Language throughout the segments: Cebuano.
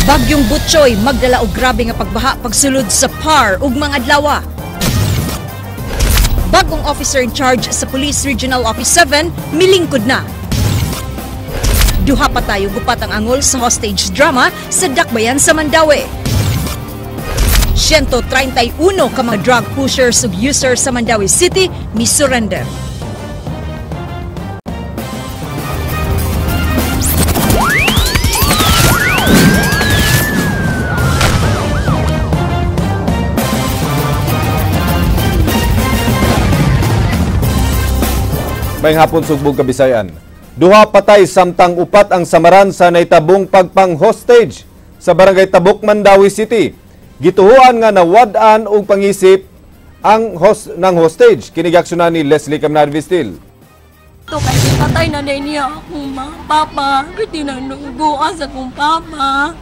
Bagyong Butchoy magdala og grabe nga pagbaha pagsulod sa PAR ug mga adlaw. Bagong officer in charge sa Police Regional Office 7 milingkod na. Duha pa tayo gupat ang angol sa hostage drama sa Dakbayan sa Mandaue. 131 ka mga drug pushers ug users sa Mandaue City mi-surrender. Maayong hapon, Sugbong Kabisayan. Duha patay samtang upat ang samaran sa naitabong pagpang-hostage sa Barangay Tabuk, Mandaue City. Gituhuan nga nawad-an og pangisip ang host ng hostage. Kini giaksyonan ni Leslie Camnarvistil. Ito kay patay na din niya akong mga papa. Pwede na nungguan sa akong papa.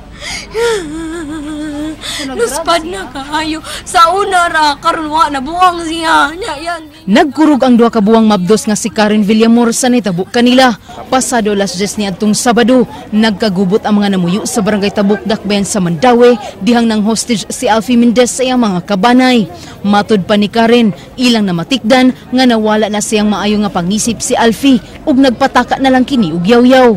Luspad na kaayo. Sa una ra, karon wa na buwang siya. Nya, yan. Nagkurog ang duha ka buwang mabdos nga si Karen Villamor sa nitabo kanila. Pasado alas 10 ni adtong Sabado, nagkagubot ang mga namuyo sa Barangay Tabuk, Dakbayan sa Mandaue, dihang nang hostage si Alfie Mendez sa iyang mga kabanay. Matod pa ni Karen, ilang namatikdan nga nawala na siyang maayo nga pangisip si Alfie ug nagpataka na lang kini og yaw-yaw.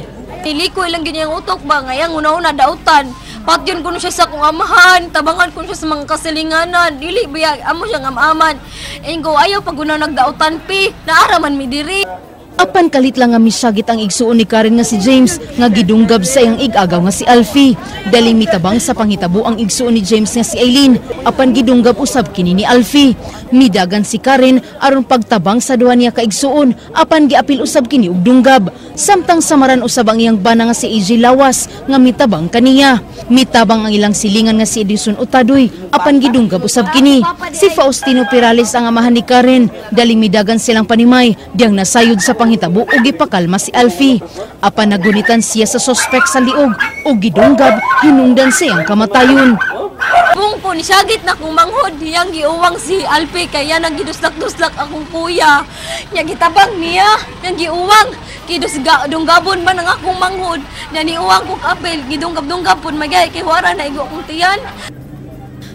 Niliko ilang ganyang utok ba ngayang una-una dautan. Patyon ko siya sa akong amahan, tabangan ko siya sa mga kasilinganan. Dili biya amo siyang amaman. Ingo ayaw pag una nagdautan pi, naaraman mi diri. Apan kalit lang nga misagit ang igsuon ni Karen nga si James nga gidunggab sa iyang igagaw nga si Alfie. Dali mitabang sa panghitabo ang igsuon ni James nga si Eileen, apan gidunggab usab kini ni Alfie. Midagan si Karen aron pagtabang sa duha niya ka igsuon, apan giapil usab kini og dunggab. Samtang samaran usab ang iyang bana nga si AJ Lawas nga mitabang kaniya. Mitabang ang ilang silingan nga si Edison Utadoy, apan gidunggab usab kini. Si Faustino Perales ang amahan ni Karen, dali midagan silang panimay diyang nasayod sa panghitabo ug gipakalma si Alfie. Apan nagunitan siya sa sospek sa liog ug gidunggab hinungdan siyang kamatayon. Kung po nisagit na kong manghod, hiyang giuwang si Alfie kaya nang giduslak-duslak akong kuya. Nya gitabang niya, yang giuwang kidusga dunggabon man ang akong manghod. Nya niuwang ko kapil, gidunggab-dunggab pud magay kay wara na igo akong tiyan.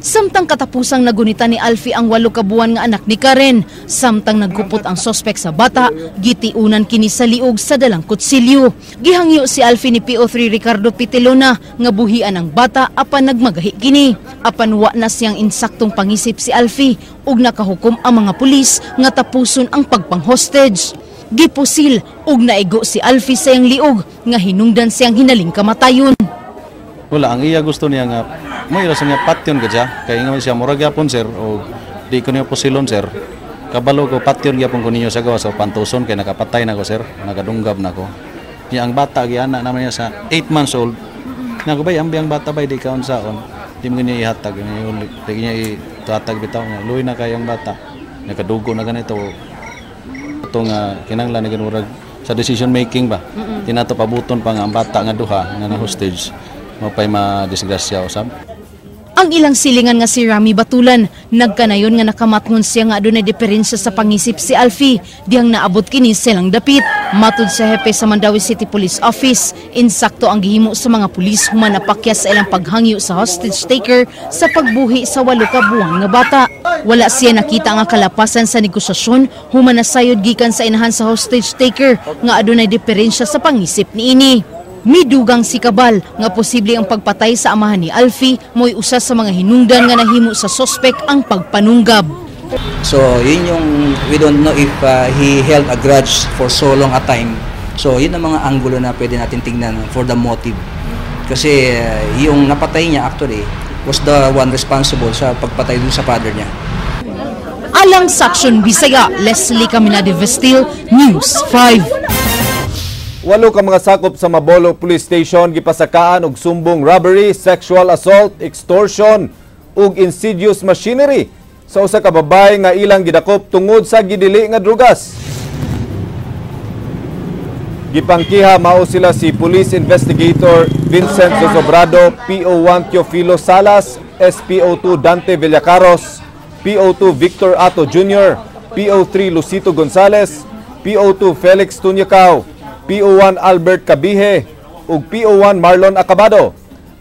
Samtang katapusang nagunita ni Alfie ang 8 ka buwan nga anak ni Karen, samtang nagkupot ang sospek sa bata, gitiunan kini sa liog sa dalang kutsilyo. Gihangyo si Alfie ni PO3 Ricardo Pitelona nga buhian ang bata apan nagmagahi kini. Apan wa na siyang insaktong pangisip si Alfie ug nakahukom ang mga pulis nga tapuson ang pagpang-hostage. Gipusil ug naigo si Alfie sa iyang liog nga hinungdan siyang hinaling kamatayon. Wala, ang iya gusto niya nga, may rason niya patyon ka siya. Kaya nga siya, murag yapon sir, o di ko niya pusilon sir. Kabalo ko, patyon gyapon ko ninyo sa gawa, so pantuson, kaya nakapatay na ko sir, nakadunggab na ko. Niya ang bata, giana naman niya sa 8 months old. Nga ko bay, ambi ang bata bay, di ka unsaon. Di mo niya ihatag, di niya itatag bitaw nga, luwi na kayang bata. Nakadugo na ganito. Ito nga, kinanglan na ganurag sa decision making ba. Tinato pabuton pa nga ang bata nga duha, nga na hostage. Mapay madisgrasya usab. Ang ilang silingan nga si Rami Batulan, nagkanayon nga nakamatngon siya nga adunay diferensya sa pangisip si Alfie, dihang naabot kini silang dapit. Matud sa hepe sa Mandaue City Police Office, insakto ang gihimo sa mga pulis human napakya sa ilang paghangyo sa hostage taker sa pagbuhi sa 8 ka buwan nga bata. Wala siya nakita nga kalapasan sa negosasyon human nasayod gikan sa inahan sa hostage taker nga adunay diferensya sa pangisip niini. Midugang si Kabal nga posible ang pagpatay sa amahan ni Alfie mo'y usa sa mga hinungdan nga nahimo sa sospek ang pagpanunggab. So yun yung we don't know if he held a grudge for so long a time. So yun ang mga anggulo na pwede natin tingnan for the motive. Kasi yung napatay niya actually was the one responsible sa pagpatay dun sa father niya. Alang sa Aksyon Bisaya, Leslie Caminade Vestil, News 5. 8 ka mga sakop sa Mabolo Police Station gipasakaan og sumbong robbery, sexual assault, extortion ug insidious machinery sa usa ka babae nga ilang gidakop tungod sa gidili nga drugas. Gipangkiha mao sila si Police Investigator Vincent Zozobrado, PO1 Teofilo Salas, SPO2 Dante Villacaros, PO2 Victor Ato Jr., PO3 Lucito Gonzales, PO2 Felix Tunyakaw, PO1 Albert Cabihe ug PO1 Marlon Acabado.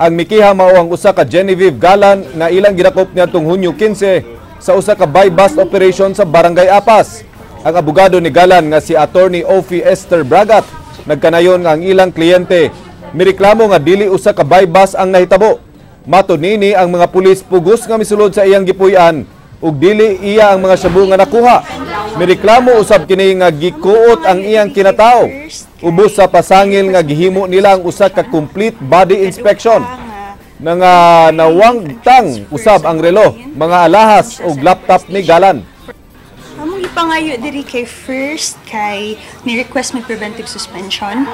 Ang mikiha mao ang usa ka Genevieve Galan nga ilang gidakop niadtong Hunyo 15 sa usa ka buy-bust operation sa Barangay Apas. Ang abogado ni Galan nga si Attorney Ophie Esther Bragat nagkanayon nga ang ilang kliyente mireklamo nga dili usa ka buy-bust ang nahitabo. Matod nini, ang mga pulis pugos nga misulod sa iyang gipuy-an ug dili iya ang mga shabu nga nakuha. Mireklamo usab kini nga gikuot ang iyang kinatao. Ubos sa pasangil nga gihimo nila ang usa ka complete body inspection. Nga nawangtang usab ang relo, mga alahas ug laptop ni Galan. Among ipangayo diri kay first kay ni request may preventive suspension.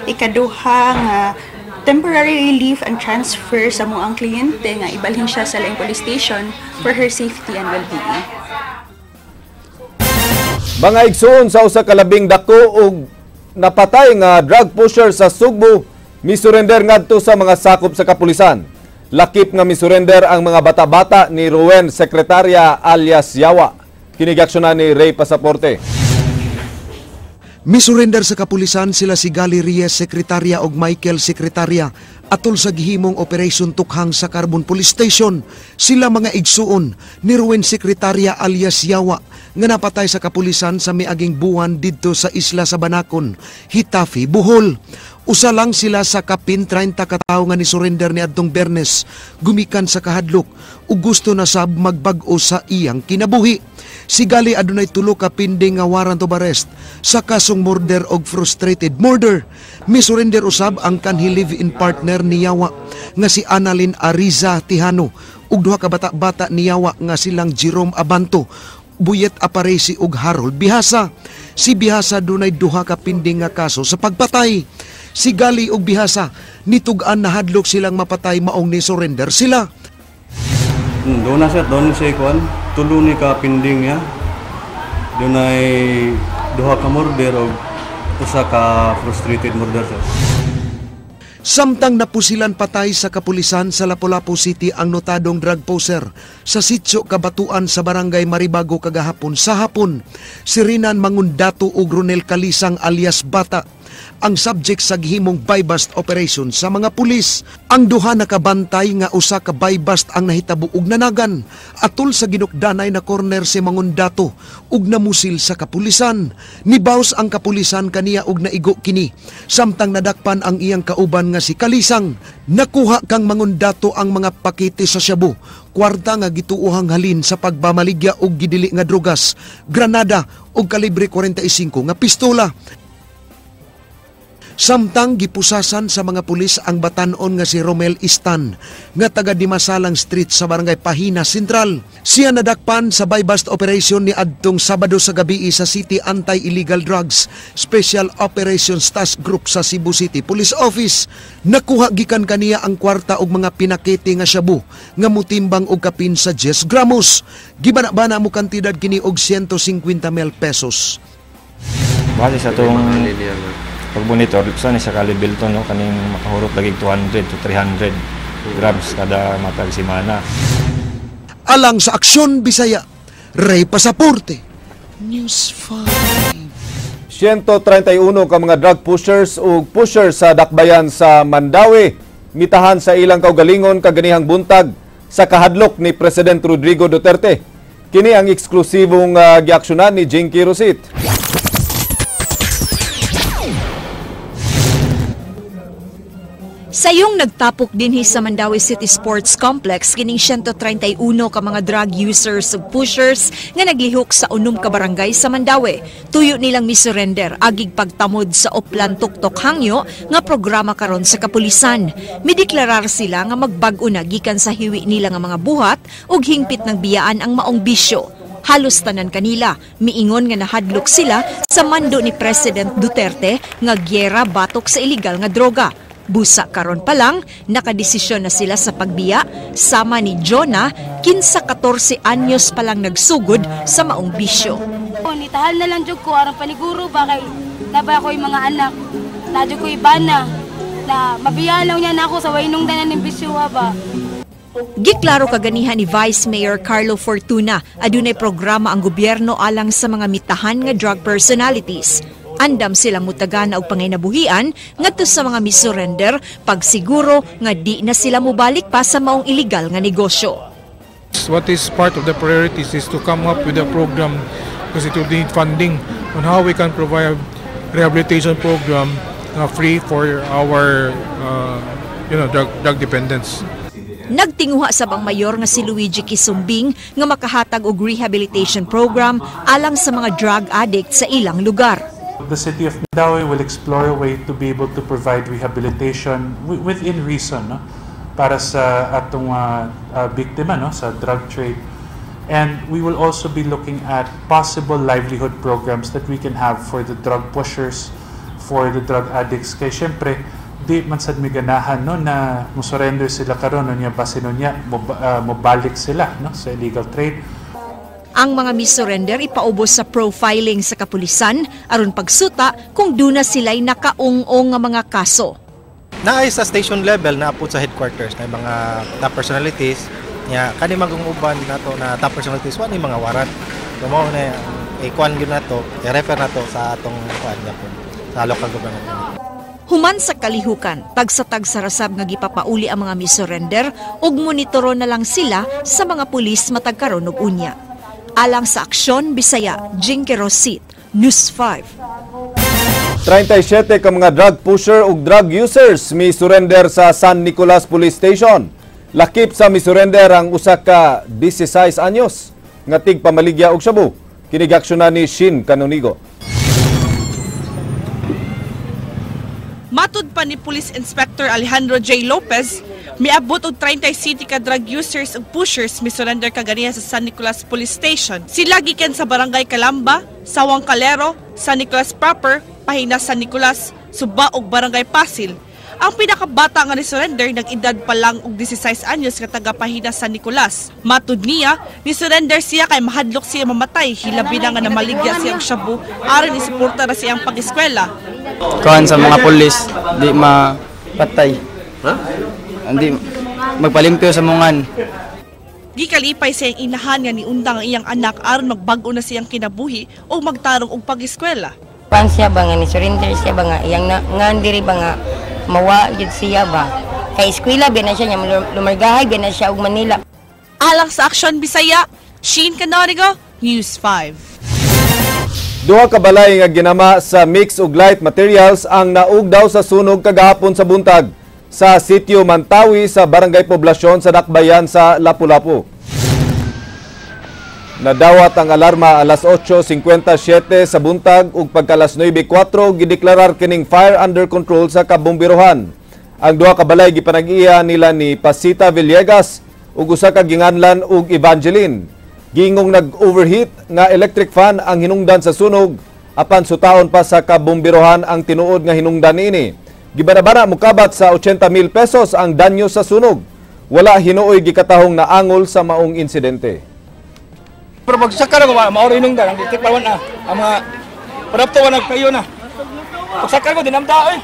Ikaduha nga temporary relief and transfer sa mo ang kliyente nga ibalhin siya sa laing police station for her safety and well-being. Mga igsuon sa usa ka labing dako og napatay nga drug pusher sa Sugbo misurrender ngadto sa mga sakop sa kapulisan. Lakip nga misurrender ang mga bata-bata ni Ruen Secretaria alias Yawa. Kini giaksyonan ni Ray Pasaporte. Misurrender sa kapulisan sila si Gali Reyes Secretaria og Michael Secretaria atol sa gihimong Operation Tukhang sa Carbon Police Station. Sila mga igsuon ni Ruen Secretaria alias Yawa nga napatay sa kapulisan sa miaging buwan didto sa isla sa Banakon, Hitafi, Bohol. Usa lang sila sa kapin 30 katawo nga ni-surrender ni adtong Bernes gumikan sa kahadlok ug gusto na sab magbag-o sa iyang kinabuhi. Si Gali adunay tulo ka pending nga warrant of arrest sa kasong murder og frustrated murder. Misurrender usab ang kanhi live-in partner ni Yawa nga si Annalyn Ariza Tihano ug duha ka bata-bata ni Yawa nga silang Jerome Abanto, Buyet Aparesi ug Harold Bihasa. Si Bihasa dunay duha ka pending nga kaso sa pagpatay. Si Gali ug Bihasa nitug-an nahadlok silang mapatay maong ni surrender sila. Doon na siya, doon siya kuan, tulo ni ka pending niya. Dunay duha ka murder og usa ka frustrated murder sir. Samtang napusilan patay sa kapulisan sa Lapu-Lapu City ang notadong drug poser sa sitio Kabatuan sa Barangay Maribago kagahapon sa hapon, si Rinan Mangundato ug Ronel Kalisang alias Bata ang subject sa gihimong buy-bust operation sa mga pulis. Ang duha nakabantay nga usa ka buy-bust ang nahitabo og nanagan atol sa ginukdanay na corner si Mangundato ug namusil sa kapulisan. Nibaws ang kapulisan kaniya og naigo kini samtang nadakpan ang iyang kauban nga si Kalisang. Nakuha kang Mangundato ang mga pakete sa shabu, kwarta nga gituohang halin sa pagbamaligya og gidili nga drugas, granada og kalibre 45 nga pistola. Samtang gipusasan sa mga pulis ang batanon nga si Romel Istan nga taga Dimasalang Street sa Barangay Pahina Central. Siya nadakpan sa buy-bust operation ni adtong Sabado sa gabi sa City Anti-Illegal Drugs Special Operations Task Group sa Cebu City Police Office. Nakuha gikan kaniya ang kwarta og mga pinakete nga shabu nga mutimbang og kapin sa 10 gramos. Gibana-bana mo kantidad kini og 150 mil pesos. Base sa itong pag-monitor, sa ni sa ka-level to, no, kaning makahurot lagi 200 to 300 grams kada matag semana. Alang sa Aksyon Bisaya, Ray Pasaporte, News 5. 131 ka mga drug pushers ug pushers sa dakbayan sa Mandaue mitahan sa ilang kaugalingon kaganihang buntag sa kahadlok ni President Rodrigo Duterte. Kini ang eksklusibong giaksyonan ni Jinky Rosit. Sayong nagtapok dinhi sa Mandaue City Sports Complex kining 131 ka mga drug users ug pushers nga naglihok sa unom ka barangay sa Mandaue. Tuyo nilang misurrender agig pagtamod sa Oplan Tuktok Hangyo nga programa karon sa kapulisan. Mideklarar sila nga magbag-o na gikan sa hiwi nila nga mga buhat ug hingpit ng biyaan ang maong bisyo. Halos tanan kanila, miingon nga nahadlok sila sa mando ni President Duterte nga gyera batok sa illegal nga droga. Busa karon pa lang, nakadesisyon na sila sa pagbiya, sama ni Jonah, 15-14 anyos pa lang nagsugod sa maong bisyo. Nitahal na lang jud ko, aron paniguro ba kay nabay ko yung mga anak, na jud ko ibana, na mabiya lang niya na ako sa wainong tanan ng bisyo ba. Giklaro kaganihan ni Vice Mayor Carlo Fortuna, adunay programa ang gobyerno alang sa mga mitahan nga drug personalities. Andam silang mutagana og panginabuhian ngadto sa mga misurrender, pagsiguro nga di na sila mobalik pa sa maong illegal nga negosyo. What is part of the priorities is to come up with a program, because it will need funding, on how we can provide rehabilitation program free for our drug dependents. Nagtinguha sab ang mayor nga si Luigi Quisumbing nga makahatag og rehabilitation program alang sa mga drug addict sa ilang lugar. The city of Mandaue will explore a way to be able to provide rehabilitation within reason, no, para sa atong biktima, no, sa drug trade. And we will also be looking at possible livelihood programs that we can have for the drug pushers, for the drug addicts. Kay syempre, di man sad mi ganahan, no, na mo-surrender sila karon, no, niya basin niya mobalik sila, no, sa illegal trade. Ang mga misurrender ipaubos sa profiling sa kapulisan aron pagsuta kung duna sila'y nakaung-ong nga mga kaso. Naay sa station level na sa headquarters na mga top personalities nya kani magong uban nato na top personalities wa ni mga warrant. So mao na ikuan gyud nato, i-refer nato sa atong kuan gyapon sa local government unit. Human sa kalihukan, tagsa-tagsa rasab nga gipapauli ang mga misurrender ug monitoro na lang sila sa mga pulis matag karon ug unya. Alang sa Aksyon Bisaya, Jinky Rosit, News 5. 37 ka mga drug pusher ug drug users mi surrender sa San Nicolas Police Station. Lakip sa mi surrender ang usa ka 16 anyos nga tigpamaligya og shabu. Kini giaksyonan ni Shin Canonigo. Matud pa ni Police Inspector Alejandro J. Lopez, miabot og 37 ka drug users ug pushers misurrender kaganiha sa San Nicolas Police Station. Sila gikan sa Barangay Calamba, Sawang Calero, San Nicolas Proper, Pahina San Nicolas, Suba ug Barangay Pasil. Ang pinakabata nga ni-surrender nag-edad pa lang og 16 anyos nga taga Pahina San Nicolas. Matud niya, ni-surrender siya kay mahadlok siya mamatay, hilabi na nga namaligya siya og shabu aron isuporta ra siyang pag-eskwela. Kuan sa mga pulis, di mapatay. Ha? Hindi magpalimpyo sa mungan. Gikalipay siyang inahan nga niundang ang iyang anak aron magbag-o na siyang kinabuhi o magtarong og pag-eskwela. Kuan siya ba nga ni-surrender siya ba nga iyang na, nga diri ba nga mawa jud siya ba. Kay eskwela ba na siya nya lumargahay ba na siya og Manila. Alang sa Aksyon Bisaya, Shane Canonigo, News 5. Duha ka balay nga ginama sa mix ug light materials ang naugdaw sa sunog kagahapon sa buntag sa sitio Mantawi sa Barangay Poblasyon sa Dakbayan sa Lapu-Lapu. Nadawat ang alarma alas 8:57 sa buntag ug pagkalas 9:04 gideklarar kining fire under control sa kabombirohan. Ang duha ka balay gipanag-iya nila ni Pasita Villegas ug usa ka ginganlan og Evangeline. Giingong nag-overheat nga electric fan ang hinungdan sa sunog apan sutaon pa sa kabombirohan ang tinuod nga hinungdan niini. Gibanabana mokabat sa 80,000 pesos ang danyo sa sunog. Wala hinuoy gikatahong naangol sa maong insidente. Pero pagsaka na ko, mauro hinungdan, ang electric fan na, ang mga parapto wa nagkayo na. Pagsaka ko, dinamda eh.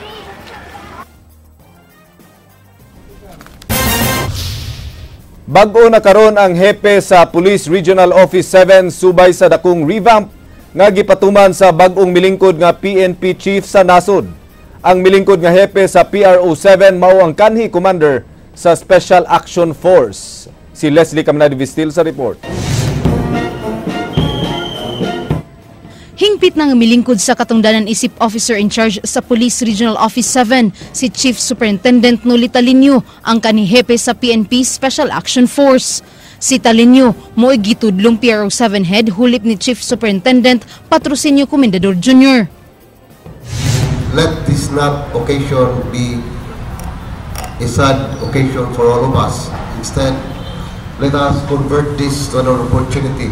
Bag-o na karon ang hepe sa Police Regional Office 7 subay sa dakong revamp nga gipatuman sa bag-ong milingkod nga PNP chief sa nasod. Ang milingkod nga hepe sa PRO 7 mao ang kanhi commander sa Special Action Force. Si Leslie Caminada Vistil sa report. Hingpit na nga milingkod sa katungdanan isip officer in charge sa Police Regional Office 7, si Chief Superintendent Noli Talinio, ang kanihepe sa PNP Special Action Force. Si Talinio, mo'y gitudlong PRO 7 head hulip ni Chief Superintendent Patrocinio Comendador Jr. Let this not occasion be a sad occasion for all of us. Instead, let us convert this to an opportunity.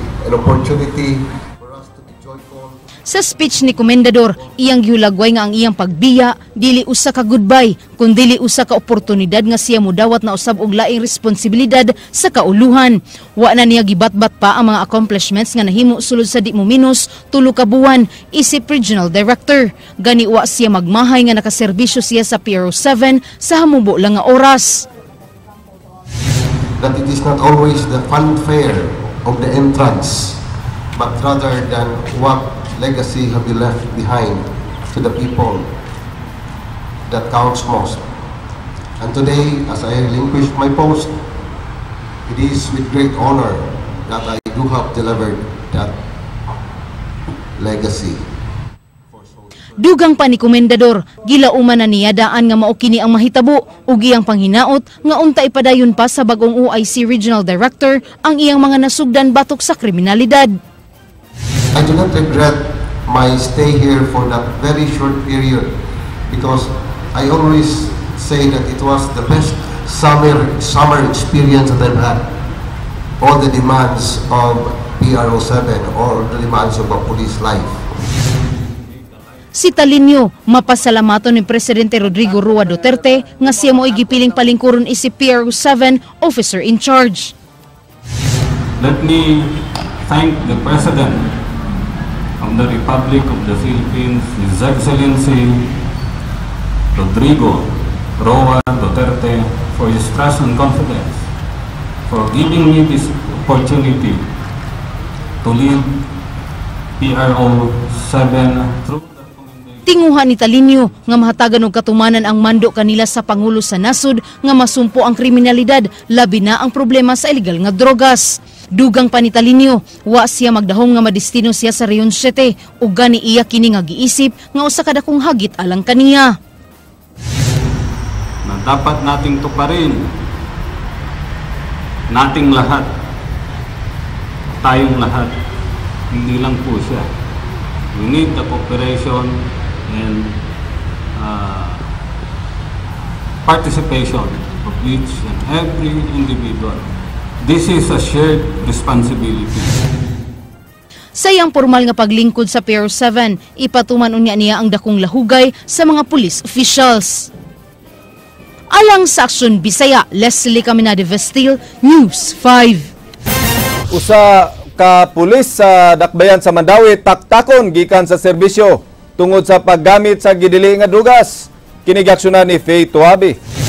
Sa speech ni Comendador, iyang gihulagway nga ang iyang pagbiya dili usa ka goodbye, kundili usa ka oportunidad nga siya modawat na usab og laing responsibilidad sa kauluhan. Wa na niya gibatbat pa ang mga accomplishments nga nahimo sulod sa di mo minus 3 ka buwan isip regional director. Gani wa siya magmahay nga nakaserbisyo siya sa PRO 7 sa hamubo lang nga oras. That it is not always the fanfare of the entrance, but rather than what legacy have you left behind. to the people that counts most. And today, as I relinquish my post, it is with great honor that I do have delivered that legacy. Dugang pa ni Komendador, gilauman na niya daan nga mao kini ang mahitabo ug iyang panghinaot nga unta ipadayon pa sa bagong OIC Regional Director ang iyang mga nasugdan batok sa kriminalidad. I do not regret my stay here for that very short period because I always say that it was the best summer experience that I've had. All the demands of PRO7 or the demands of a police life. Si Talinio, mapasalamaton ni Presidente Rodrigo Roa Duterte nga siya mo'y gipiling palingkuron isip PRO7 officer in charge. Let me thank the President of the Republic of the Philippines, His Excellency Rodrigo Roa Duterte, for his trust and confidence, for giving me this opportunity to lead PRO 7 through Tinguha ni Talinio nga mahatagan og katumanan ang mando kanila sa Pangulo sa nasod nga masumpo ang kriminalidad, labi na ang problema sa ilegal nga drogas. Dugang pa ni Talinio, wa siya magdahong nga madestino siya sa Region 7 ug gani iya kini nga giisip nga usa ka dakong hagit alang kaniya. Na dapat nating tuparin, nating lahat, tayong lahat, hindi lang po siya. We need the cooperation and participation of each and every individual. This is a shared responsibility. Sa iyang formal nga paglingkod sa PRO 7, ipatuman unya niya ang dakong lahugay sa mga police officials. Alang sa Aksyon Bisaya, Leslie Caminade Vestil, News 5. Usa ka pulis sa Dakbayan sa Mandaue taktakon gikan sa serbisyo tungod sa paggamit sa gidili nga drugas. Kini giaksyonan ni Faye Tuabi.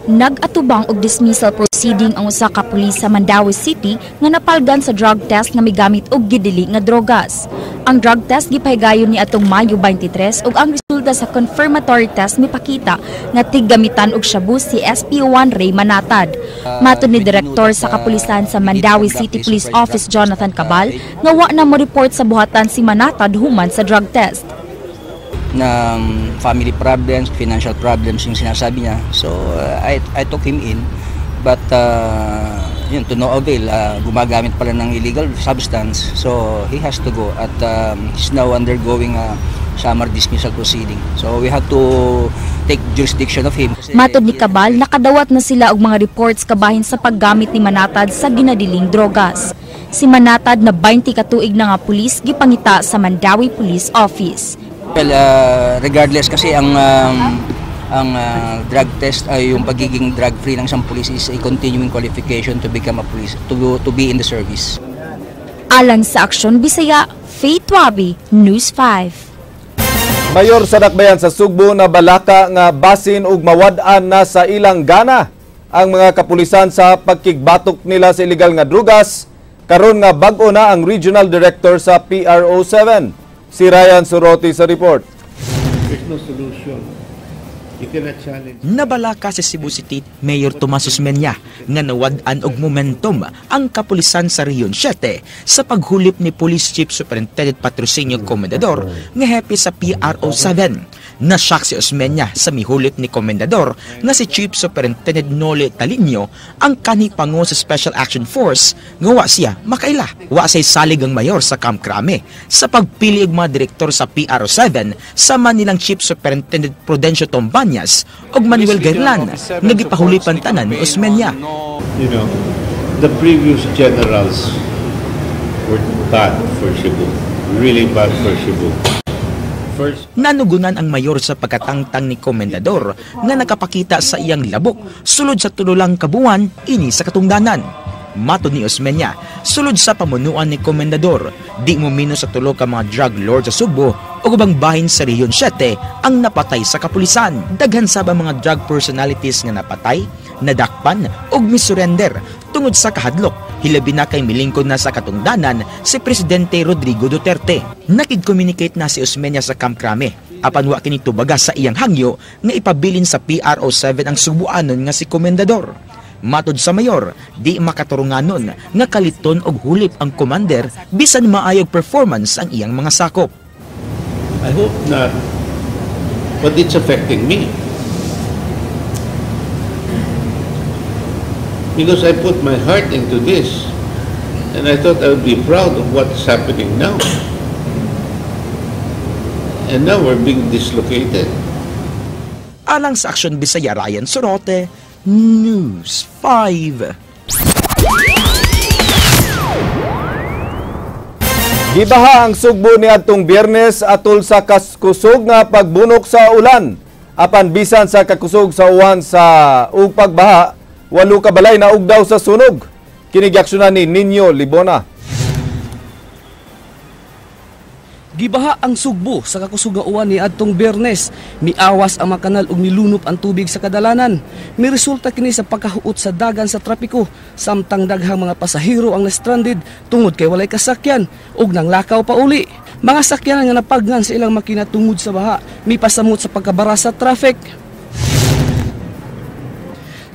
Nag-atubang og dismissal proceeding ang usa ka pulis sa Mandaue City nga napalgan sa drug test nga migamit og gidili nga drogas. Ang drug test gipahigayon ni atong Mayo 23 ug ang resulta sa confirmatory test mipakita nga tiggamitan og shabu si SPO1 Ray Manatad. Matod ni direktor sa kapulisan sa Mandaue City Police Office Jonathan Cabal nga wa na mo report sa buhatan si Manatad human sa drug test. Na family problems, financial problems yung sinasabi niya. So I took him in, but yun, to no avail, gumagamit pala ng illegal substance. So he has to go at he's now undergoing a summary dismissal proceeding. So we have to take jurisdiction of him. Matod ni Cabal, nakadawat na sila og mga reports kabahin sa paggamit ni Manatad sa ginadiling drogas. Si Manatad na 20 katuig na nga pulis gipangita sa Mandaue Police Office. Well, regardless kasi ang drug test ay yung pagiging drug free ng isang police is a continuing qualification to become a police, to be in the service. Alang sa Aksyon Bisaya, Faith Wabi, News 5. Mayor sa Dakbayan sa Sugbo na balaka nga basin ug mawad-an na sa ilang gana ang mga kapulisan sa pagkigbatok nila sa illegal nga drugas karon nga bag-o na ang regional director sa PRO7. Si Ryan Suroti sa report. There's no solution. You cannot challenge. Nabalaka sa Cebu City Mayor Tomas Osmeña nga nawad-an og momentum ang kapulisan sa Region 7 sa paghulip ni Police Chief Superintendent Patrocinio Comendador nga hepe sa PRO7. Nasyak si Osmeña sa mihulip ni Comendador nga si Chief Superintendent Nole Talinio ang kanhi pango sa Special Action Force nga wa siya makaila. Wa say salig ang mayor sa Camp Crame sa pagpili og mga direktor sa PRO7 sama nilang Chief Superintendent Prudencio Tombanyas ug Manuel Gaerlan nga gipahulipan tanan ni Osmeña. The previous generals were bad for Cebu, really bad for Cebu. First, Nanugunan ang mayor sa pagkatangtang ni Komendador nga nakapakita sa iyang labok sulod sa 3 lang kabuwan ini sa katungdanan. Matod ni Osmeña, sulod sa pamunuan ni Komendador, di mo minus sa 3 ka mga drug lord sa Sugbo o ubang bahin sa Region 7 ang napatay sa kapulisan. Daghan sab mga drug personalities nga napatay, nadakpan ug misurrender tungod tungod sa kahadlok, hilabi na kay milingkod na sa katungdanan si Presidente Rodrigo Duterte. Nakig-communicate na si Osmeña sa Camp Crame, apan wa kini tubaga sa iyang hangyo nga ipabilin sa PRO 7 ang Sugbuanon nga si Komendador. Matod sa mayor, di makaturunganon nga kaliton og hulip ang commander bisan maayog performance ang iyang mga sakop. I hope not, but it's affecting me. Because I put my heart into this, and I thought I would be proud of what's happening now. And now we're being dislocated. Alang sa Aksyon Bisaya, Ryan Sorote, News 5. Gibaha ang Sugbo ni adtong Biyernes atol sa kaskusog nga pagbunok sa ulan. Apan bisan sa kakusog sa uwan sa ug pagbaha, 8 ka balay na ugdaw sa sunog. Kini giaksyonan ni Ninyo Libona. Gibaha ang Sugbo sa kakusog nga uwan ni adtong Biyernes. Miawas ang mga kanal ug milunop ang tubig sa kadalanan. Miresulta kini sa pagkahuot sa dagan sa trapiko, samtang daghang mga pasahero ang na-stranded tungod kay walay kasakyan ug nanglakaw pa uli. Mga sakyanan nga napagnan sa ilang makina tungod sa baha, mipasamot sa pagkabara sa traffic.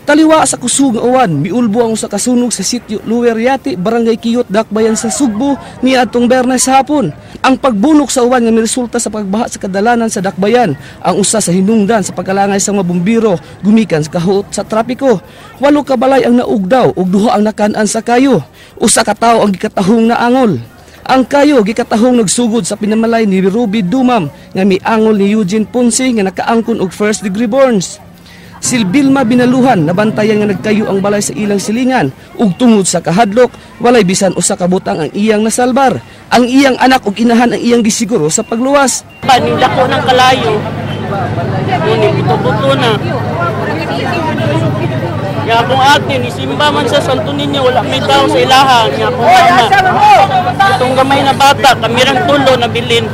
Taliwa sa kusog nga uwan, miulbo ang usa ka sunog sa sitio Lower Yati, Barangay Kiyot, Dakbayan sa Sugbo niadtong Biyernes sa hapon. Ang pagbunok sa uwan nga miresulta sa pagbaha sa kadalanan sa Dakbayan, ang usa sa hinungdan sa pagkalangay sa mga bumbero gumikan sa kahuot sa trapiko. 8 ka balay ang naugdaw ug 2 ang nakan-an sa kayo. Usa ka tawo ang gikatahong naangol. Ang kayo gikatahong nagsugod sa pinamalay ni Ruby Dumam nga miangol ni Eugene Ponce nga nakaangkon og first degree burns. Silbilma Binaluhan nabantayan nga nagkayo ang balay sa ilang silingan ug tungod sa kahadlok walay bisan usa ka butang ang iyang nasalbar. Ang iyang anak ug inahan ang iyang gisiguro sa pagluwas. Paninda ko ng kalayo. Ngunit buto-buto na. Nga akong ate, ni Simba man sa Santo Niño, wala may tao sa ilaha. Nga akong mama, itong gamay na bata, kamirang tulo na bilin.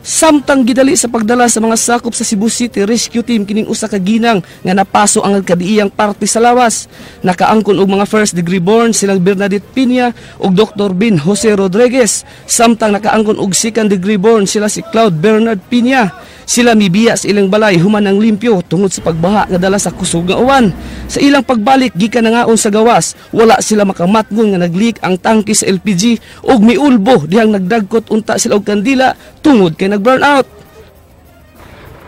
Samtang gidali sa pagdala sa mga sakop sa Cebu City Rescue Team kining usa ka ginang nga napaso ang kadiiyang parte sa lawas. Nakaangkon og mga first degree burn silang Bernadette Piña ug Dr. Bin Jose Rodriguez. Samtang nakaangkon og second degree burn sila si Cloud Bernard Piña. Sila mibiya sa ilang balay human ang limpyo tungod sa pagbaha nga dala sa kusog nga uwan. Sa ilang pagbalik gikan nangaon sa gawas, wala sila makamatngon nga nagleak ang tangke sa LPG ug miulbo dihang nagdagkot unta sila og kandila tungod kay nag-burn out.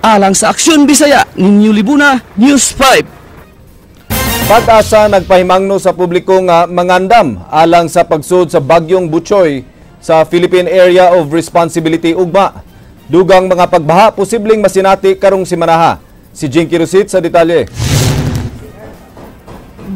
Alang sa Aksyon Bisaya, Ninyo Libuna, News 5. Pag-asa nagpahimangno sa publiko nga mangandam alang sa pagsud sa Bagyong Butchoy sa Philippine Area of Responsibility ugma. Dugang mga pagbaha posibleng masinati karong simanaha. Si Jinky Rosit sa detalye.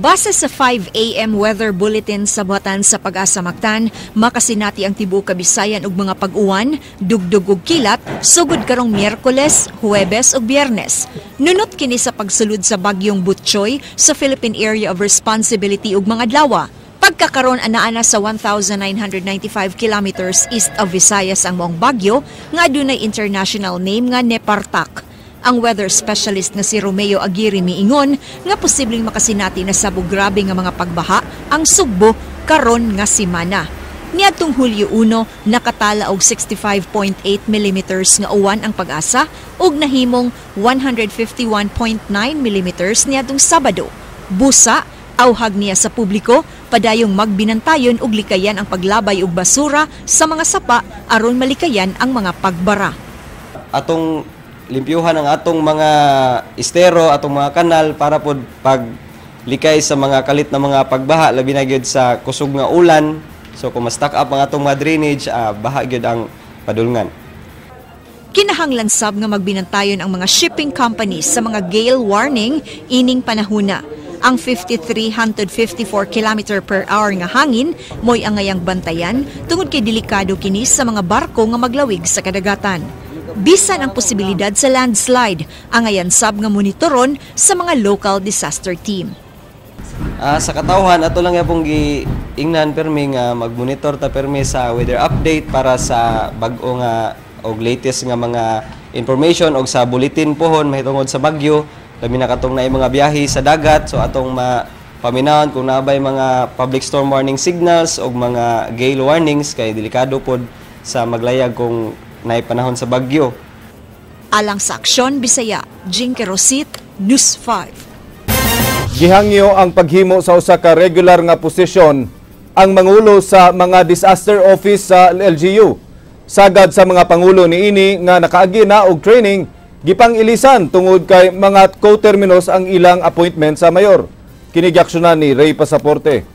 Base sa 5 a.m. weather bulletin sa buhatan sa Pag-asa Mactan, makasinati ang tibuok Kabisayan og mga pag-uwan, dugdug ug kilat sugod karong Miyerkules, Huwebes ug Biyernes. Nunot kini sa pagsulod sa Bagyong Butchoy sa Philippine Area of Responsibility ug mga adlaw. Pagkakaron ana-ana sa 1,995 kilometers east of Visayas ang maong bagyo nga adunay international name nga Nepartak. Ang weather specialist nga si Romeo Aguirre miingon nga posibleng makasinati na sa grabe nga mga pagbaha ang Sugbo karon nga simana. Niadtong Hulyo 1, nakatala og 65.8 millimeters nga uwan ang Pag-asa ug nahimong 151.9 millimeters niadtong Sabado. Busa, auhag niya sa publiko, padayong magbinantayon og likayan ang paglabay og basura sa mga sapa aron malikayan ang mga pagbara. Atong limpyuhan ang atong mga estero, atong mga kanal para pod paglikay sa mga kalit na mga pagbaha, labi na gyud sa kusog nga ulan. So kung ma-stack up ang atong mga drainage, baha gyud ang padulngan. Kinahanglan sab nga magbinantayon ang mga shipping companies sa mga gale warning ining panahuna. Ang 5354 km per hour nga hangin mo'y angayang bantayan tungod kay delikado kini sa mga barko nga maglawig sa kadagatan. Bisan ang posibilidad sa landslide, angayan sab nga monitoron sa mga local disaster team. Sa katawhan ato lang yapong giingnan permi nga magmonitor ta permi sa weather update para sa bag-o nga og latest nga mga information og sa bulletin pohon mahitungod sa bagyo. Labi na katong naay mga biyahe sa dagat, so atong mapaminawon kung naa bay mga public storm warning signals o mga gale warnings kay delikado pod sa maglayag kung naay panahon sa bagyo. Alang sa Aksyon Bisaya, Jinky Rosit, News 5. Gihangyo ang paghimo sa usa ka regular nga posisyon ang mangulo sa mga disaster office sa LGU. Sagad sa mga pangulo niini nga nakaagi na og training, gipang-ilisan tungod kay mga co-terminus ang ilang appointment sa mayor. Kini giaksyonan ni Ray Pasaporte.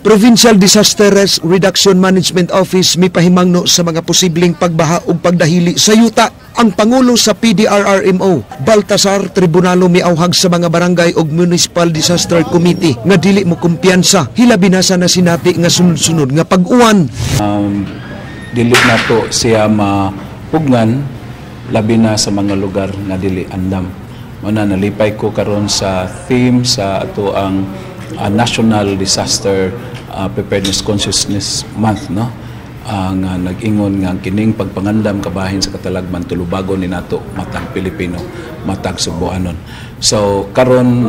Provincial Disaster Risk Reduction Management Office mipahimangno sa mga posibleng pagbaha ug pagdahili sa yuta. Ang Pangulo sa PDRRMO, Baltasar Tribunalo, miauhag sa mga barangay ug Municipal Disaster Committee nga dili mo kumpiyansa hilabi na sa nasinati nga sunod-sunod nga pag-uwan. Dili nato siya mapugnan, labi na sa mga lugar nga dili andam. Mao nalipay ko karon sa theme sa ato ang National Disaster Preparedness Consciousness Month, no, nga nag-ingon nga ang kining pagpangandam kabahin sa katalagman tulubagon ni nato matag Pilipino, matag Sugboanon. So karon.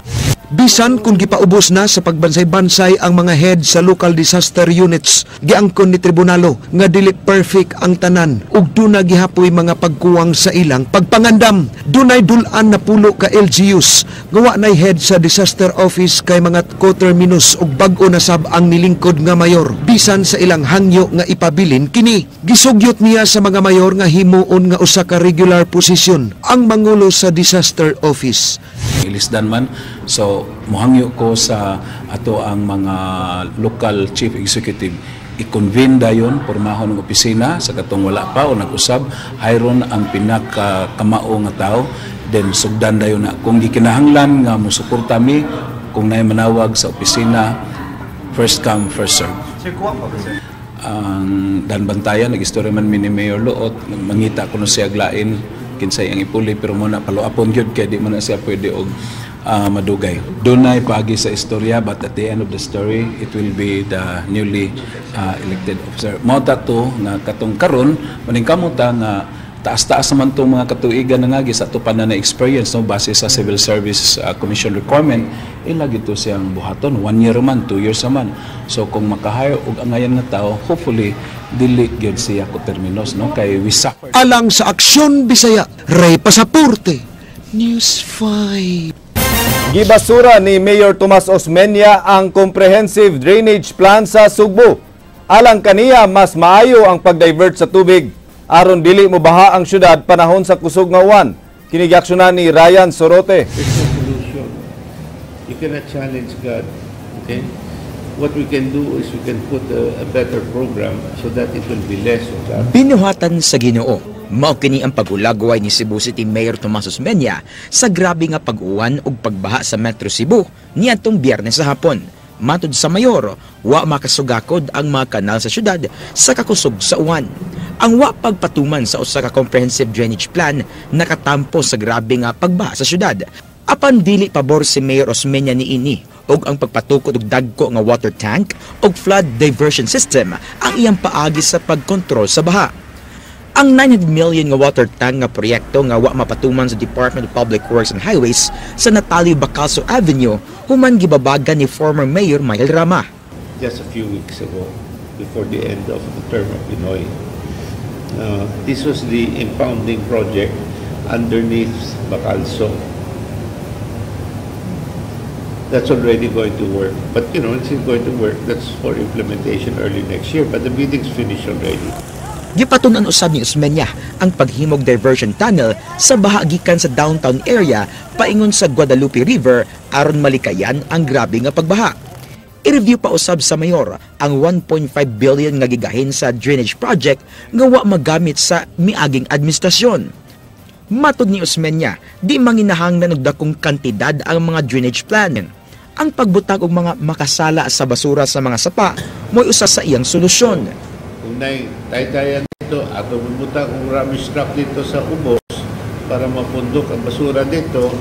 Bisan kung gipaubos na sa pagbansay-bansay ang mga head sa local disaster units, giangkon ni Tribunalo nga dili perfect ang tanan ug duna gihapoy mga pagkuwang sa ilang pagpangandam. Dunay dul-an na 10 ka LGUs nga wa nay head sa disaster office kay mga coterminus ug bag-o na sab ang nilingkod nga mayor bisan sa ilang hangyo nga ipabilin kini. Gisugyot niya sa mga mayor nga himuon nga usa ka regular position ang mangulo sa disaster office. Ilisdan man, so muhangyo ko sa ato ang mga local chief executive, i-convene dayon, pormahon ng opisina sa katong wala pa o nag-usab, hayron ang pinakakamao nga tao, then sugdan dayon na kung gikinahanglan nga mosuporta mi kung naay manawag sa opisina, first come first serve. Sir, kuha pa ba, sir? Ang Daanbantayan, nag-istorya man mi ni Mayor Loot, mangita kuno siya lain kinsay ang ipuli, pero muna paluapon gyud kay di man na siya pwede og madugay. Dunay paagi sa istorya, but at the end of the story it will be the newly elected officer. Mao ta to nga katong karon maningkamot nga taas-taas naman tong mga katuigan na ngagi sa ato pa na experience, no, base sa Civil Service Commission requirement, ila gito siyang buhaton 1 year man, 2 years man. So kung makahire og angayan nga tao, hopefully dili gyud siya ko-terminus, no, kay we suffer. Alang sa Aksyon Bisaya, Ray Pasaporte, News 5. Gibasura ni Mayor Tomas Osmeña ang comprehensive drainage plan sa Sugbo. Alang kaniya, mas maayo ang pag-divert sa tubig aron dili mo baha ang syudad panahon sa kusog nga uwan. Kini giaksyonan ni Ryan Sorote. There's no solution. You cannot challenge God. Okay? What we can do is we can put a better program so that it will be less of that. Binuhatan sa Ginoo. Mao kini ang paghulagway ni Cebu City Mayor Tomas Osmeña sa grabe nga pag-uwan ug pagbaha sa Metro Cebu niadtong Biyernes sa hapon. Matod sa mayor, wa makasugakod ang mga kanal sa syudad sa kakusog sa uwan. Ang wa pagpatuman sa usa ka comprehensive drainage plan nakatampo sa grabe nga pagbaha sa syudad. Apan dili pabor si Mayor Osmeña niini ug ang pagpatukod og dagko nga water tank ug flood diversion system ang iyang paagi sa pagkontrol sa baha. Ang 900 million nga water tank nga proyekto nga wa mapatuman sa Department of Public Works and Highways sa Natalio Bacalso Avenue human gibabagan ni former Mayor Michael Rama. Just a few weeks ago, before the end of the term of PNoy, this was the impounding project underneath Bacalso. That's already going to work. But it's going to work. That's for implementation early next year. But the bidding's finished already. Gipatun-an usab ni Osmeña ang paghimog diversion tunnel sa baha gikan sa downtown area paingon sa Guadalupe River aron malikayan ang grabe nga pagbaha. I-review pa usab sa mayor ang 1.5 billion nga gigahin sa drainage project nga wa magamit sa miaging administrasyon. Matod ni Osmeña, di manginahanglan og dakong kantidad ang mga drainage plan. Ang pagbutang og mga makasala sa basura sa mga sapa mo'y usa sa iyang solusyon. Kung nay tay-tayan dito, ato butang og rubbish truck dito sa ubos para mapundok ang basura dito,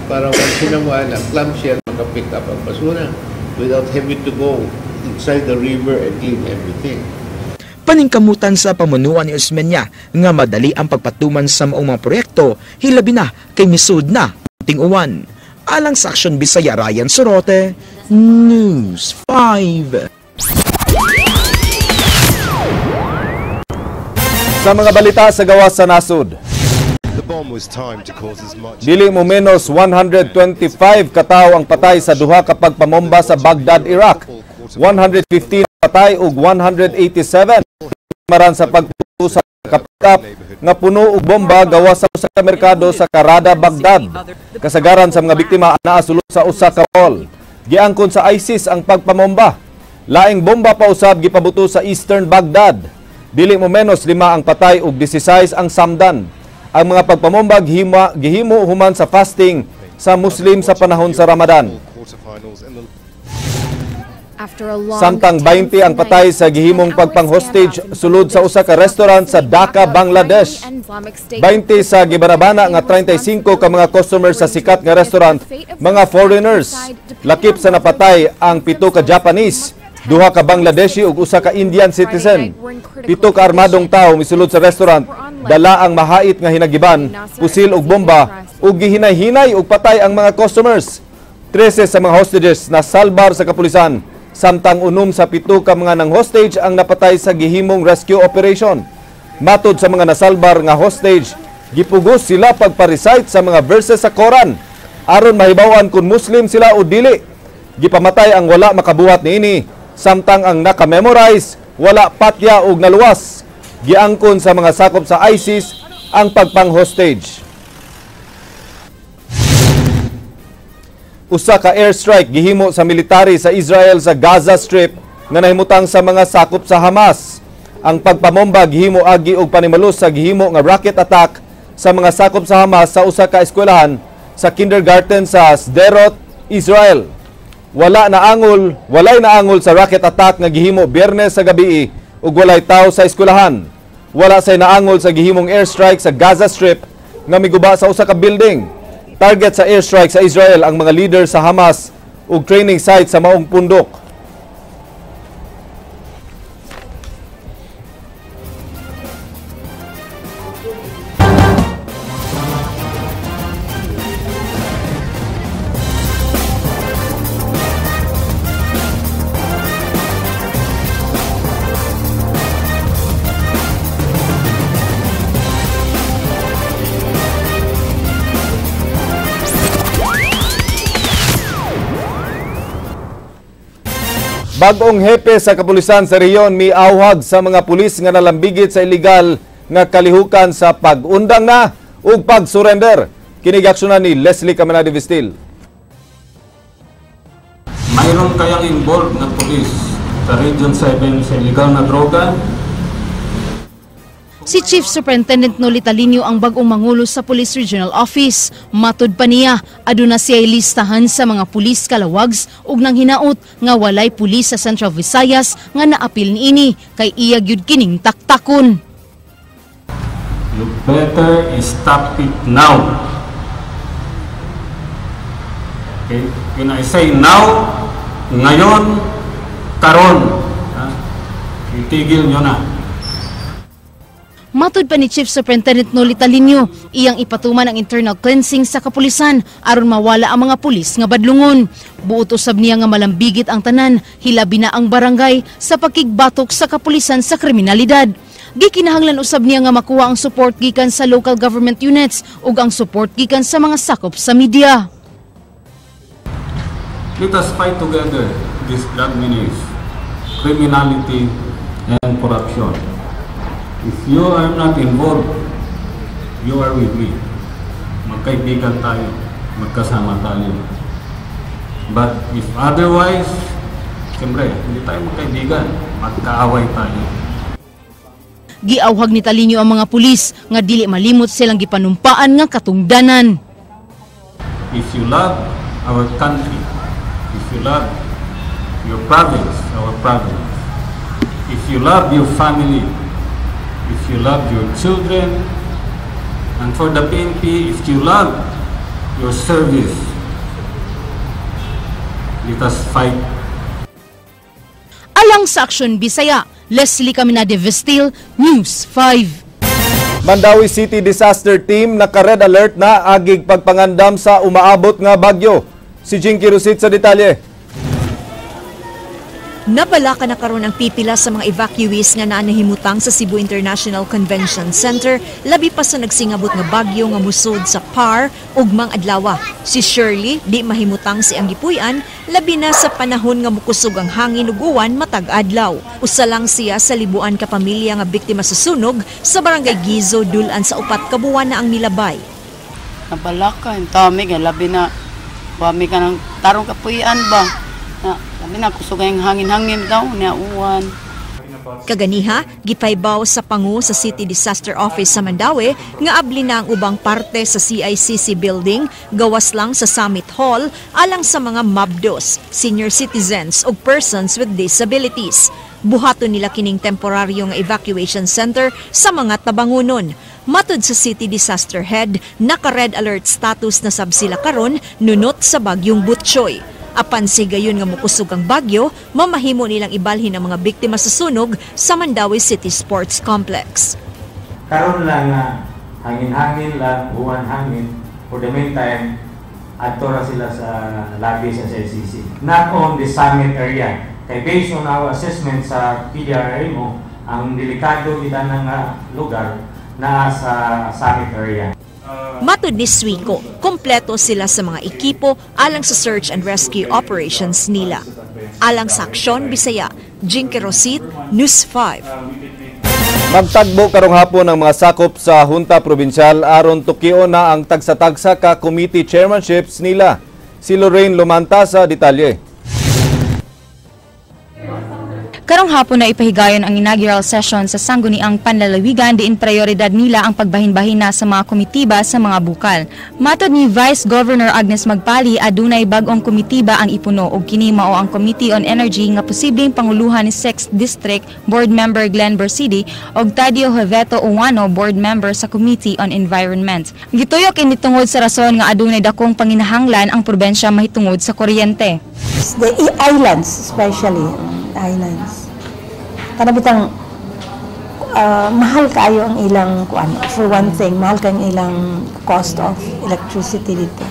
para once in a while, ang clamshell makapick up ang basura without having to go inside the river and clean everything. Paningkamutan sa pamunuan ni Osmeña nga madali ang pagpatuman sa maong mga proyekto, hilabi na kay misud na ting-uwan. Alang sa Aksyon Bisaya, Ryan Sorote, News 5. Sa mga balita sa gawas sa nasod, dili mo menos 125 katawo ang patay sa duha ka pagpamomba sa Baghdad, Iraq. 115 patay ug 187 maran sa pagputo sa kapkap nga puno og bomba gawas sa usa ka merkado sa Karada, Baghdad. Kasagaran sa mga biktima anaa sulod sa usa ka mall. Giangkon sa ISIS ang pagpamomba. Laing bomba pa usab gipabuto sa Eastern Baghdad. Dili mo menos 5 ang patay ug 16 ang samdan. Ang mga pagpamomba gihimo human sa fasting sa Muslim sa panahon sa Ramadan. Samtang 20 ang patay sa gihimong pagpang-hostage sulod sa usa ka restaurant sa Dhaka, Bangladesh. 20 sa gibanabana nga 35 ka mga customer sa sikat nga restaurant, mga foreigners. Lakip sa napatay ang 7 ka Japanese, 2 ka Bangladeshi ug 1 ka Indian citizen. 7 ka armadong tawo misulod sa restaurant, dala ang mahait nga hinagiban, pusil ug bomba ug gihinay-hinay ug patay ang mga customers. 13 sa mga hostages na salbar sa kapulisan, samtang 6 sa 7 ka mga nang hostage ang napatay sa gihimong rescue operation. Matod sa mga nasalbar nga hostage, gipugos sila pagpa-recite sa mga verses sa Koran aron mahibaw-an kung Muslim sila o dili. Gipamatay ang wala makabuhat niini, samtang ang naka-memorize wala patya og naluwas. Giangkon sa mga sakop sa ISIS ang pagpang-hostage. Usa ka airstrike gihimo sa military sa Israel sa Gaza Strip nga nahimutang sa mga sakop sa Hamas. Ang pagpamomba gihimo agi og panimalus sa gihimo nga rocket attack sa mga sakop sa Hamas sa usa ka eskwelahan sa kindergarten sa Sderot, Israel. Walay naangol sa rocket attack nga gihimo Biyernes sa gabi ug walay tawo sa eskwelahan. Wala say naangol sa gihimong airstrike sa Gaza Strip nga miguba sa usa ka building. Target sa airstrike sa Israel ang mga leader sa Hamas ug training site sa maong pundok. Bagong hepe sa kapulisan sa rehiyon miawhag sa mga pulis nga nalambigit sa illegal nga kalihukan sa pag-undang na ug pag-surrender. Kini giaksyonan ni Leslie Caminade Vistil. Mayroon kayang involved na pulis sa Region 7 sa illegal na droga? Si Chief Superintendent Noli Talino ang bagong mangulo sa Police Regional Office. Matud pa niya, aduna siya listahan sa mga pulis kalawags ug nang hinaot nga walay pulis sa Central Visayas nga naapil niini kay iya gyud kining taktakon. You better stop it now. Okay? When I say now, ngayon, karon, itigil nyo na. Matud pa ni Chief Superintendent Noli Talino, iyang ipatuman ang internal cleansing sa kapulisan aron mawala ang mga pulis nga badlungon. Buot usab niya nga malambigit ang tanan, hilabi na ang barangay sa pakigbatok sa kapulisan sa kriminalidad. Gikinahanglan usab niya nga makuha ang support gikan sa local government units ug ang support gikan sa mga sakop sa media. Let us fight together this drug menace, criminality and corruption. If you are not involved, you are with me. Magkaibigan tayo, magkasama tayo. But if otherwise, siyempre, hindi tayo magkaibigan, magkaaway tayo. Giawhag ni Talino ang mga pulis nga dili malimot silang gipanumpaan nga katungdanan. If you love our country, if you love your province, our province, if you love your family, if you love your children, and for the PNP, if you love your service, let us fight. Alang sa Aksyon Bisaya, Leslie Caminade Vestil, News 5. Mandaue City Disaster Team naka-red alert na agig pagpangandam sa umaabot nga bagyo. Si Jinky Rosit sa detalye. Nabalaka na karon ang pipila sa mga evacuees nga naa nahimutang sa Cebu International Convention Center, labi pa sa nagsingabot nga bagyo nga musod sa PAR ugmang adlaw. Si Shirley di mahimutang sa iyang gipuy-an, labi na sa panahon nga mukusog ang hangin ug uwan matag adlaw. Usa lang siya sa libuan ka pamilya nga biktima sa sunog sa Barangay Gizo, Dulan, sa 4 ka buwan na ang milabay. Nabalaka, yung tami, kaya labi na, wami ka ng tarong kapuyan ba? Na, labi na, kusog ang hangin-hangin daw, niya uwan. Kaganiha, gipaybaw sa pangu sa City Disaster Office sa Mandaue nga abli na ang ubang parte sa CICC building, gawas lang sa Summit Hall, alang sa mga mabdos, senior citizens ug persons with disabilities. Buhaton nila kining temporaryo nga evacuation center sa mga tabangunon. Matud sa City Disaster Head, naka-red alert status na sab sila karon nunot sa bagyong Butchoy. Apan sigayon nga mukusog ang bagyo, mamahimo nilang ibalhin ang mga biktima sa sunog sa Mandaue City Sports Complex. Karon lang nga hangin-hangin lang, uwan hangin, for the meantime, adto ra sila sa lobby sa CICC. Not on the summit area. Kay based on our assessment sa PDRRMO, ang delikado kita ng lugar naa sa summit area. Matud ni Suico, kompleto sila sa mga ekipo alang sa search and rescue operations nila. Alang sa Aksyon Bisaya, Jinky Rosit, News 5. Magtagbo karong hapon ang mga sakop sa Junta Provincial aron tukion na ang tagsa-tagsa ka committee chairmanships nila. Si Lorraine Lumanta sa detalye. Karong hapon na ipahigayon ang inaugural session sa Sangguniang Panlalawigan, diin prioridad nila ang pagbahin-bahin na sa mga komitiba sa mga bukal. Matod ni Vice Governor Agnes Magpali, adunay bag-ong komitiba ang ipuno ug kini mao ang Committee on Energy nga posibleng panguluhan ni 6th District Board Member Glenn Bersidi ug Tadio Heveto Uwano, Board Member sa Committee on Environment. Gituyok ini tungod sa rason nga adunay dakong panginahanglan ang probensya mahitungod sa kuryente. The islands, especially islands. Kana bitang mahal kaayo ang ilang kuan. For one thing, mahal kang ilang cost of electricity dito.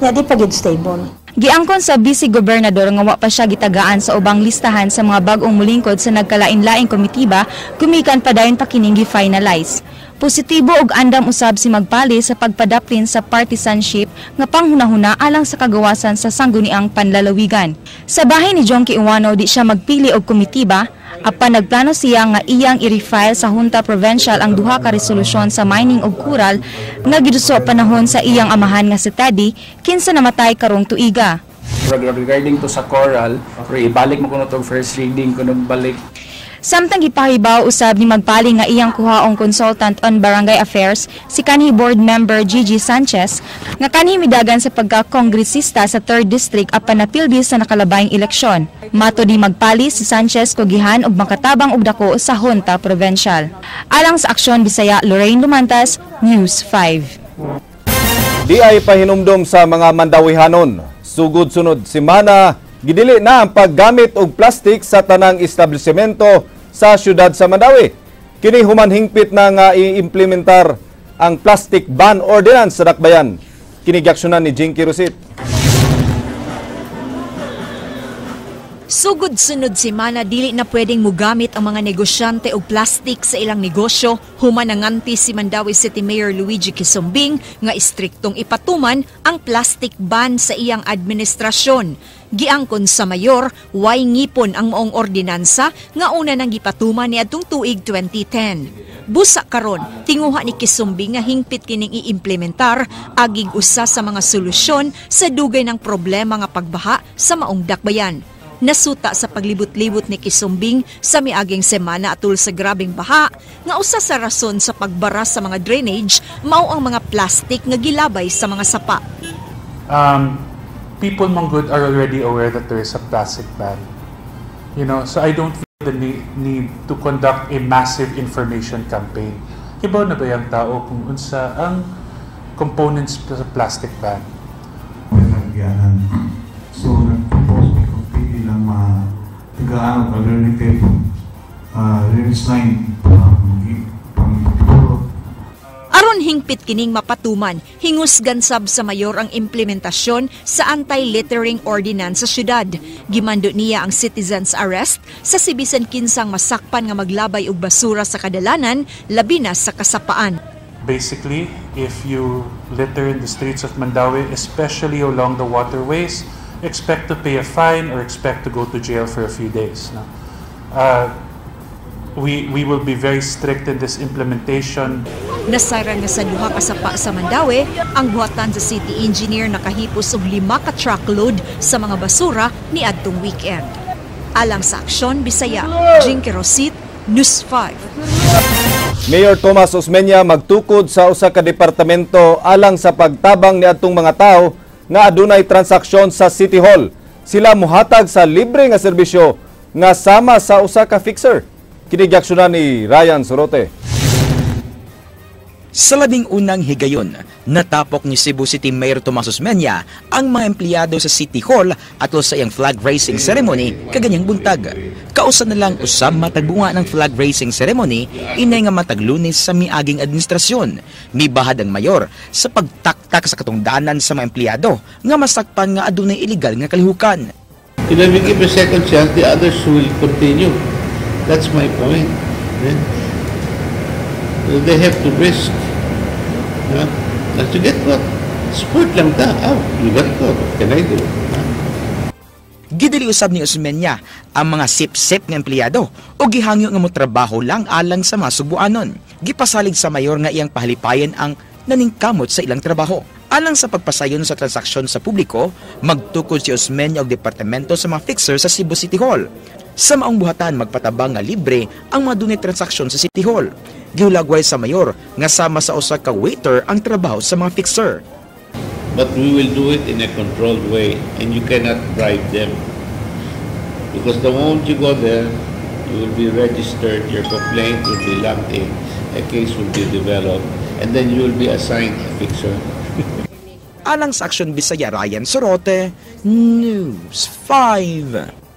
Ya, di pa gid stable. Giangkon sa Vice Gobernador nga wa pa siya gitagaan sa ubang listahan sa mga bag-ong mulingkod sa nagkalain-laing komitiba, gumikan pa dayon pa kining gi-finalize. Positibo ug andam usab si Magpali sa pagpadaplin sa partisanship nga panghunahuna alang sa kagawasan sa Sangguniang Panlalawigan. Sa bahin ni Jonkie Ouano, di siya magpili og komitiba, apan nagplano siya nga iyang i-refile sa Junta Provincial ang duha ka resolusyon sa mining ug coral nga giduso panahon sa iyang amahan nga si Teddy, kinsa namatay karong tuiga. Regarding to sa coral, pero ibalik mo kuno tog first reading kuno balik. Samtang gipahibaw usab ni Magpali nga iyang kuhaong consultant on barangay affairs si kanhi board member Gigi Sanchez, nga kanhi midagan sa pagka-kongresista sa 3rd District apan napildi sa nakalabayng eleksyon. Matod ni Magpali, si Sanchez kugihan og makatabang og dako sa Junta Provincial. Alang sa Aksyon Bisaya, Lorraine Lumantas, News 5. Di ay pahinumdom sa mga Mandawihanon. Sugod sunod semana, gidili na ang paggamit og plastic sa tanang establishmento sa syudad sa Mandaue. Kini human hingpit na nga i-implementar ang plastic ban ordinance sa dakbayan. Kini giaksyonan ni Jinky Rosit. Sugod sunod semana, dili na pwedeng mugamit ang mga negosyante og plastic sa ilang negosyo human nanganti si Mandaue City Mayor Luigi Quisumbing nga istriktong ipatuman ang plastic ban sa iyang administrasyon. Giangkon sa mayor, way ngipon ang maong ordinansa nga una nang gipatuman niadtong tuig 2010. Busa karon, tinguha ni Quisumbing nga hingpit kining iimplementar agig usa sa mga solusyon sa dugay ng problema nga pagbaha sa maong dakbayan. Nasuta sa paglibot-libot ni Quisumbing sa miaging semana atul sa grabeng baha nga usa sa rason sa pagbara sa mga drainage mao ang mga plastic nga gilabay sa mga sapa. People manggod are already aware that there is a plastic ban. So I don't feel the need to conduct a massive information campaign. Kibaw na ba yung tao kung unsa ang components sa plastic ban? So, nag-propose mi kung pwede lang matagaan og alternative. Drainage line pang Aron hingpit kining mapatuman, hingusgan sab sa mayor ang implementasyon sa anti-littering ordinance sa syudad. Gimando niya ang citizens arrest sa sibisan kinsang masakpan nga maglabay og basura sa kadalanan, labi na sa kasapaan. Basically, if you litter in the streets of Mandaue, especially along the waterways, expect to pay a fine or expect to go to jail for a few days. No? We will be very strict in this implementation. Nasayran nga sa duha ka sapa sa Mandaue, ang buhatan sa city engineer nakahipos og 5 ka truckload sa mga basura niadtong weekend. Alang sa Aksyon Bisaya, Jinky Rosit, News 5. Mayor Tomas Osmeña magtukod sa usa ka departamento alang sa pagtabang niadtong mga tawo nga adunay transaksyon sa City Hall. Sila muhatag sa libre nga serbisyo nga sama sa usa ka fixer. Kini giaksyonan ni Ryan Sorote. Sa 11 higayon, natapok ni Cebu City Mayor Tomas Osmeña ang mga empleyado sa City Hall atol sa iyang flag raising ceremony kaganyang buntag. Kausa na lang usab matagbunga ng flag raising ceremony inay nga matag Lunes sa miaging administrasyon. Mibahad ang mayor sa pagtaktak sa katungdanan sa mga empleyado nga masakpan nga adunay illegal nga kalihukan. If we give a second chance, the others will continue. That's my point. They have to risk. Yeah? To get caught. Sport lang ta. Oh, you got caught. What can I do? Huh? Gidili usab ni Osmeña ang mga sip-sip nga empleyado o gihangyo nga motrabaho lang alang sa mga Sugbuanon. Gipasalig sa mayor nga iyang pahalipayan ang naningkamot sa ilang trabaho. Alang sa pagpasayon sa transaksyon sa publiko, magtukod si Osmeña og departamento sa mga fixer sa Cebu City Hall. Sa maong buhatan, magpatabang nga libre ang mga dunay transaksyon sa City Hall. Gihulagway sa mayor nga sama sa usa ka waiter ang trabaho sa mga fixer. But we will do it in a controlled way, and you cannot bribe them. Because the moment you go there, you will be registered, your complaint will be lumped in, a case will be developed, and then you will be assigned a fixer. Alang sa Aksyon Bisaya, Ryan Sorote, News 5.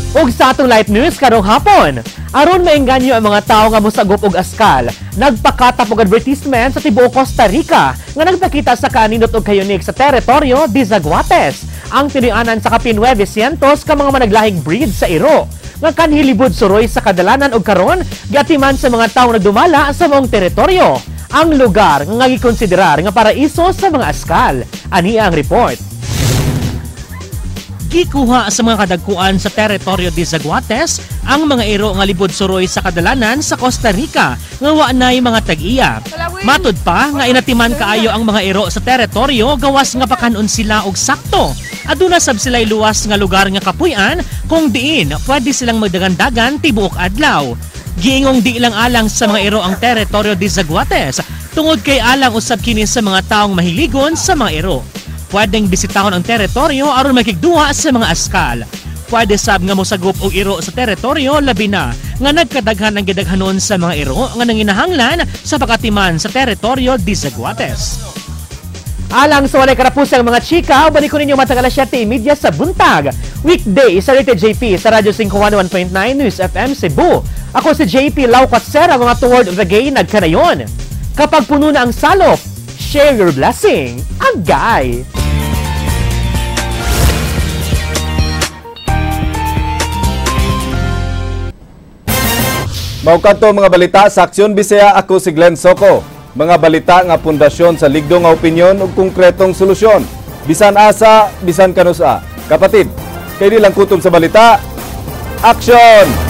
Ug sa atong live news karong hapon, aron maengganyo ang mga tawo nga mosagop og askal, nagpakatap og advertisement sa tibuok Costa Rica nga nagpakita sa kaanindot og kayunik sa teritoryo de Zaguates, ang tinuy-anan sa kapin 900 ka mga managlahing breed sa iro nga kanhilibod suroy sa kadalanan og karon giatiman sa mga tawo nagdumala sa maong teritoryo. Ang lugar nga gikonsiderar nga paraiso sa mga askal. Ani ang report. Gikuha sa mga kadagkuan sa teritoryo de Zaguates ang mga iro nga libod suroy sa kadalanan sa Costa Rica nga wa nay mga tag-iya. Matud pa nga inatiman kaayo ang mga iro sa teritoryo gawas nga pakanon sila og sakto. Aduna sab sila'y luwas nga lugar nga kapuy-an kung diin pwede silang magdagandagan tibuok adlaw. Giingong di lang alang sa mga iro ang teritoryo de Zaguates tungod kay alang usab kini sa mga taong mahiligon sa mga iro. Pwedeng bisitahon ang teritoryo aron makigduha sa mga askal. Pwede sab nga mosagop og iro sa teritoryo labi na nga nagkadaghan ang gidaghanon sa mga iro nga nanginahanglan sa pagkatiman sa teritoryo de Zaguates. Alang sa walay karapusang mga chika, balik ko ninyo matag alas 7:30 sa buntag. Weekday sa Rated JP sa Radyo 511.9 News FM Cebu. Ako si JP Laucatsera, mga toward the gay nagkanayon. Kapag puno na ang salop, share your blessing. Agay! Mao kadto mga balita sa Aksyon Bisaya, ako si Glenn Soco. Mga balita nga pundasyon sa ligdong nga opinyon ug konkretong solusyon. Bisan asa, bisan kanusa. Kapatid, kay di lang kutob sa balita. Aksyon!